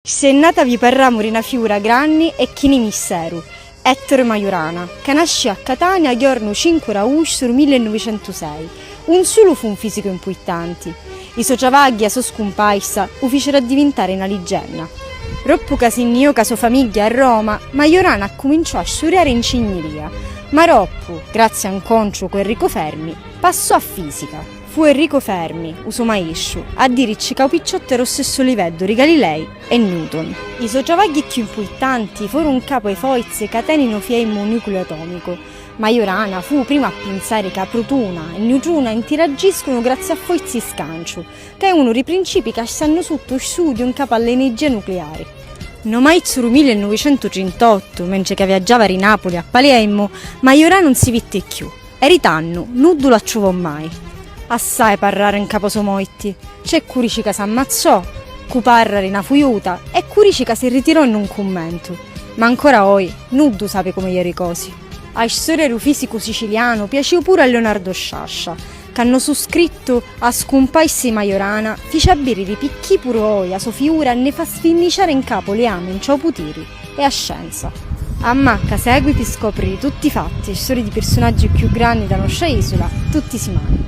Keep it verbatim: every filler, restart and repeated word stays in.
Ssennata vi parramu ri na fiura granni e chini misteru, Ettore Majorana, ca nascì a Catania a jornu cincu ri austu ri millenuvicentusei. Un sulu fu un fisicu impuittanti. I so travagghi e a so scumpaissa u ficiru addivintari na liggenna. Roppu ca si nni jò ca so famigghia a Roma, Majorana accuminciò a sturiari ncigniria, ma roppu, grazzi a ncontru cu Enrico Fermi, passò a fisica. Fu Enrico Fermi, u so maistru, a dirici ca u picciottu era ô stessu liveddu ri Galilei e Newton. I so travagghi cchiù impuittanti foru ncapu ê foizzi ca teninu fiemmu u nucleu atomicu. Majorana fu u primu a pinsari ca prutuna e niutruna intiragiscunu grazzi a foizzi scanciu, ca è unu ri principi ca stannu sutta u studiu ncapu a l'energia nucliari. Nô maizzu ru millenuvicentutrintottu, mentri ca viaggiava ri Napuli a Paliemmu, Majorana un si vitti cchiù. E ri tannu nuddu l'attruvò mai. Assai parrari ncapu ô so moitti. C'è cu rici ca s'ammazzò, cu parra ri na fuiuta e cu rici ca si ritirò in un cummentu. Ma ancora oi nuddu sapi comu jeru i cosi. A storia ru fisicu sicilianu piacìu puru a Leonardo Sciascia, ca nô su scrittu A scumpaissa i Majorana fici abbiriri picchì puru oi a so fiura nni fa sfinniciari ncapu li ami ntra u putiri e a scienza. Ammà ca segui pi scopriri tutti i fatti e storii di pirsunaggi cchiù granni da nostra isula, tutti i simani.